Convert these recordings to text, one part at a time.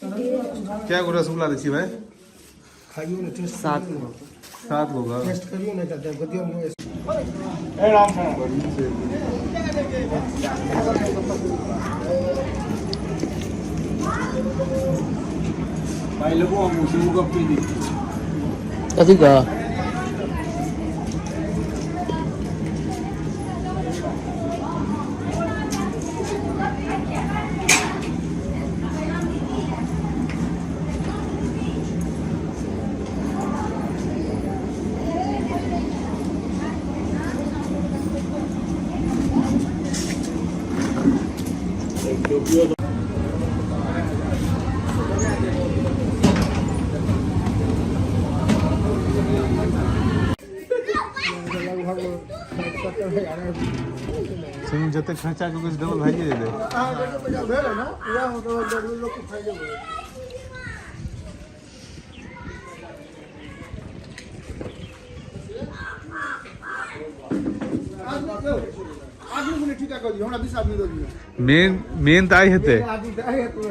क्या गो रसगुल्ला लै छी भाई? खाइयो ने टेस्ट। सात गो। सात गो का। टेस्ट करियो ने कहते दियौ। कथी का? लगभग 60-70 हजार। सुन, जते खर्चा के कुछ डबल भाइये जेतै। अहाँके जते पैसा भेल ने, उएह मतलब गरीब लोकके फायदे भेल। आदमी बोले ठीका कऽ दियौ हमरा, 20 आदमी दऽ दियौ। मेन मेन तऽ आइ हेतै।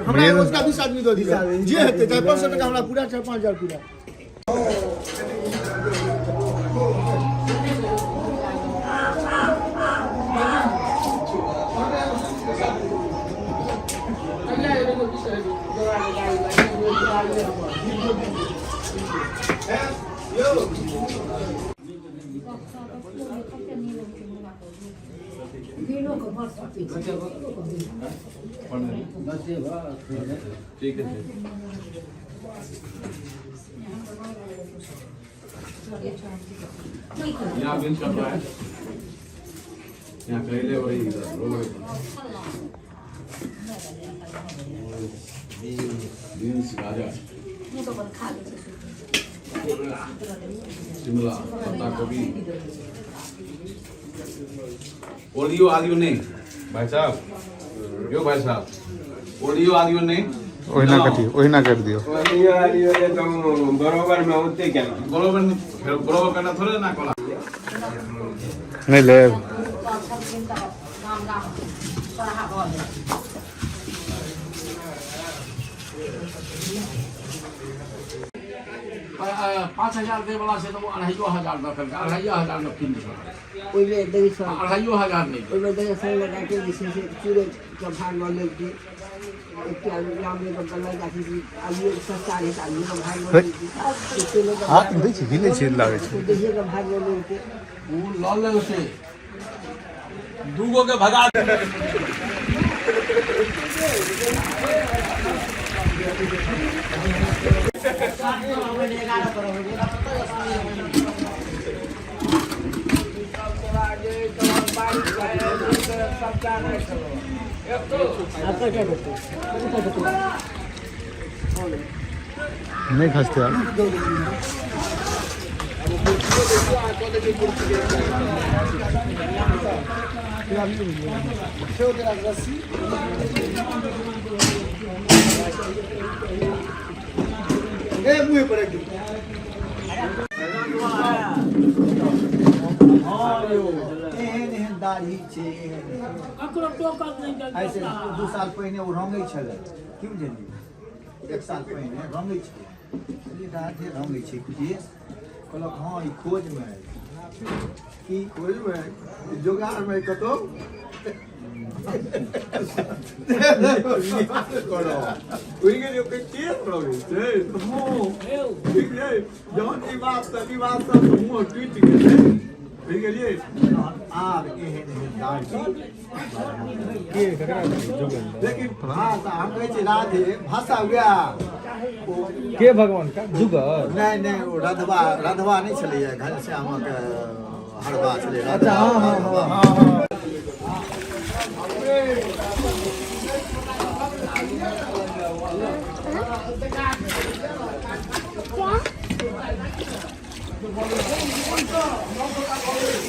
हमरा रोजका 20 आदमी दऽ दियौ, जे हेतै, चाहे 500 टका हमरा पूरा, चाहे 5000 पूरा। ठीक है। यहाँ बीन्स कट रहा है, यहाँ करेले वही रोग, बीन्स, गाजर, शिमला, पत्ता गोभी, ओलियो आदियो नहीं भाई साहब। यो भाई साहब, ओलियो आदियो नहीं। ओहिना काटियौ, ओहिना काटि दियौ। बरोबर में होते केना? बरोबर नहीं, फेर बरोबर करना थोड़े ना कोला। नहि लेब? 5000 दै वाला छै तऽ ओ 2500 दऽ देलकै, 2500 मे कीन देलकै। ओहिमे दही सब। 2500 नहि। ओहिमे दही संग लगा के जे छै से चूड़े के भार लऽ लेलकै। एकटा आलू के लऽ जाइ छै, आलू सस्ता रहै तऽ आलूके भार लऽ लेलकै, तेलोके। हाथ मे दै छै, हिलै छै, लागै छै। दहिएके भार लऽ लेलकै। ओ लऽ लेलकै, दूगो के भगा। नहि खसतै आब। ए मुँहे पर एक दिन। एहन एहन दाढ़ी छै एहन। आइसँ 2 साल पहिने ओ रंगै छलै, की बुझलियै? एक साल पहिने रंगै छलै। कहलियै, राधे, रंगै छै केश? कहलक, हँ, ई खोजमे आयल। की खोजमे? जोगारमे कतौ बुझि गेलियै? ओकर केश रंगै छै तऽ मुँह ठीक छै। जहन ई बात सब मुँह टूटि गेलै, बुझि गेलियै? तहन आब एहन एहन दाढ़ी। लेकिन भाषा हम कहै छी राधे, भाषा वएह ओ के भगवान का जुगर? नहि नहि, ओ रधवा, रधवा नहि छलैया, घनश्यामक हरवा छलै। अच्छा, हँ।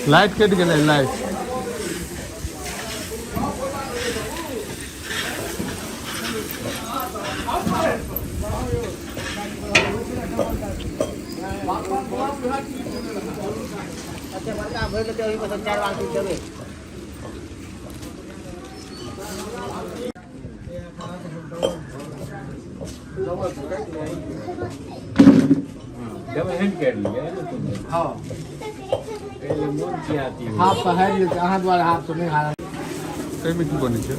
लाइट कटि गेलै, लाइट। अच्छा, बड़का भरि लेतै, ओहिमे सँ चारि बाल्टी देबै। हाफ तऽ हारि गेल अहाँ द्वारा हाफ तऽ नहि हारल। एहिमे की बनै छै?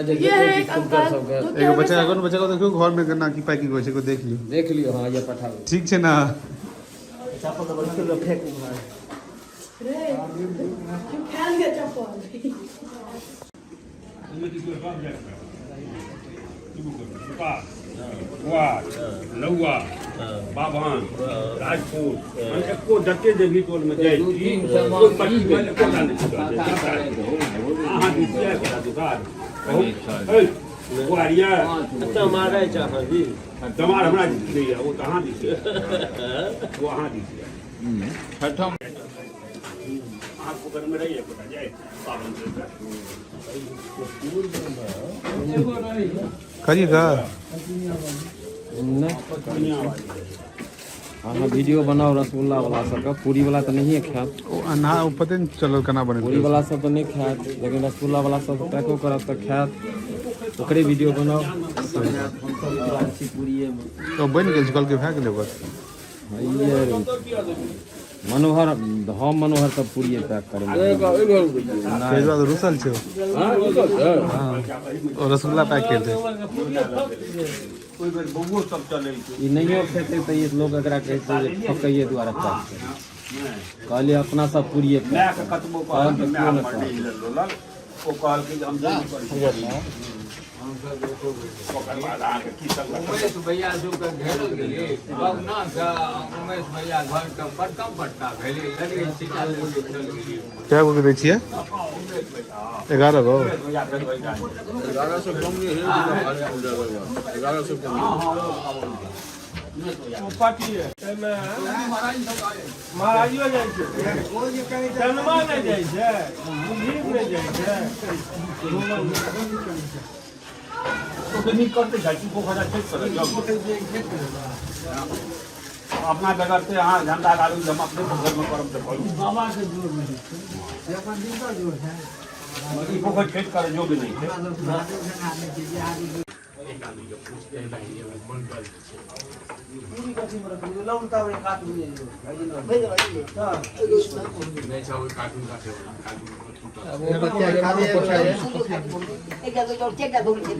ये है एक अंकल जो कि एगो बच्चा, एगो बच्चा को देखियौ घर में केना की पैकिंग होइ छै, एगो देख लियौ। देख लियौ, हाँ, ये पठाबू। ठीक छै ना? रे खायल के चप्पल। नौआ बाभन राजपूत एको जते देवी टोल में जाइ छी, ओहि पट्टी में एकोटा नहि छूटल छै, सबटा अहाँ दिस छै एकोटा दुकान बुआरिया दमार हमरा दिस नहि यऽ, ओ तऽ अहाँ दिस यऽ, ओ अहाँ दिस यऽ। अहाँ पोखरि में रहैए एकोटा जाइ बाभन के? करिए का। अहाँ वीडियो बनाउ रसगुल्ला वाला सबके, पूरी वाला तऽ नहिए खायत। ओ अना ओ पते नहि चलल केना बनेलकै। पूरी वाला सब तऽ नहि खायत, लेकिन रसगुल्ला वाला सब पैको करब तऽ खायत, ओकरे वीडियो बनाउ। तो बनि गेल छै, कहलकै भए गेलै ओकर। मनोहर, हम मनोहर तऽ पूरिये पैक करेबै। ताहि दुआरे रुसल छै ओ। हाँ, ओ रसगुल्ला पैक केलकै। ई नहियो खेतै तऽ ई लोक एकरा कहै छै जे ठकैये दुआरे पैक करै छै। कहलियै अपना सब पूरिये पैक मायके कतबो तहन कहलकै तऽ माय केओ नहि हमर कहत। नहि हिलल डोलल, ओ कहलकै जे हम नहि करै छी। ओकर बाद अहाँके की सब उमेश भैया सबके घेरल गेलै बगना से, उमेश भैया घर के बड़का बड़का भेलै, लगै छिटा लेके चल गेलै। कए गो के दै छियै? 11 गो। 11 से कम नहीं है, 11 से कम। महाराजियो जाइ छै, चनमा नहि जाइ छै, मुजीब नहि जाइ छै। नीक करते जाइ छी, पोखरि ठीक करत जाउ। अपना बेगरते अहाँ झंडा गाड़ू जे हम अपने पोखरिमे करब तऽ करू। बाबा के जोर नहीं छै, अपन दिनकर जोर है। ई पोखरि ठीक करै योग्य नहि छै। हमरा लोग महादेव के नाम छै जे आदमी नहि छै ओहि कार्टून काटे वाला, कार्टून टूटल। एक दो चारिटा भोग छै।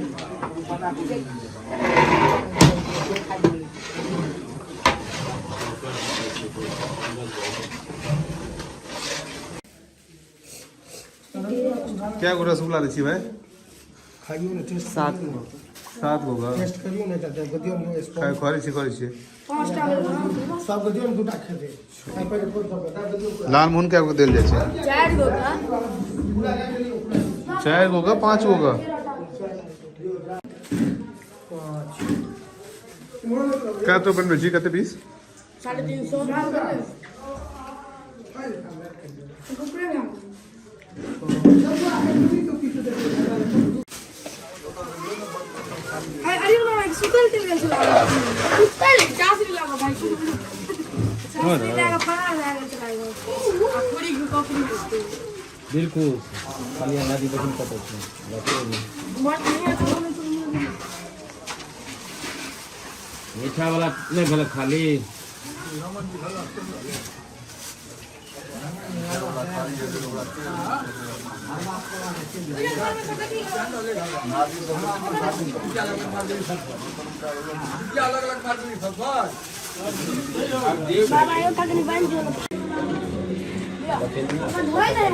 कए गो रसगुल्ला दै छियै भाई? खाइयो ने, टेस्ट। 7 गो। 7 गो का टेस्ट करियौ ने, चाचा दियौ ने। करै छी, करै छियै। 5टा लेबै। सबके दियौ ने, दूटा खेतै पहिले कोन सबके दियौ। लालमोहन कए गो देल जाइ छै? 4 गो का। 4 गो का, 5 गो का। कए तो बनबै छी? कते पीस? 350। अरे सुतल चलि गेल छलै, सुतल चासनी लऽ कऽ भाई, चासनी लऽ कऽ फरार भए गेल छलै आ पूरी ककड़ी। बिल्कुल खाली नदी देखिन कतऽ छै। मीठा वाला नहि भेल खाली। बाबा यो तकनी बन जो धोइ दे।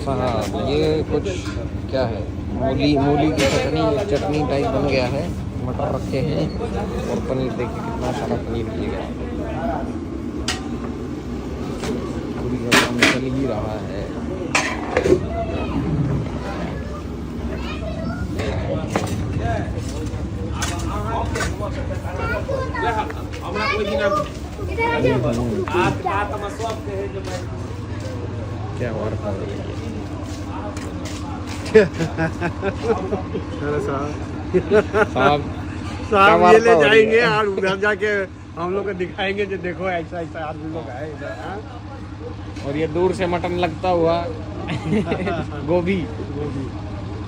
साहब ये कुछ क्या है, मूली मूली की चटनी, चटनी टाइप बन गया है। मटर रखे हैं और पनीर, देखिए कितना सारा पनीर दिया गया है। पूरी का काम चल ही रहा है। क्या और खा रही है साहब? साहब ये ले जाएंगे और उधर जाके हम लोग को दिखाएंगे जो देखो ऐसा ऐसा आदमी लोग है इधर। हाँ? और ये दूर से मटन लगता हुआ गोभी। गोभी।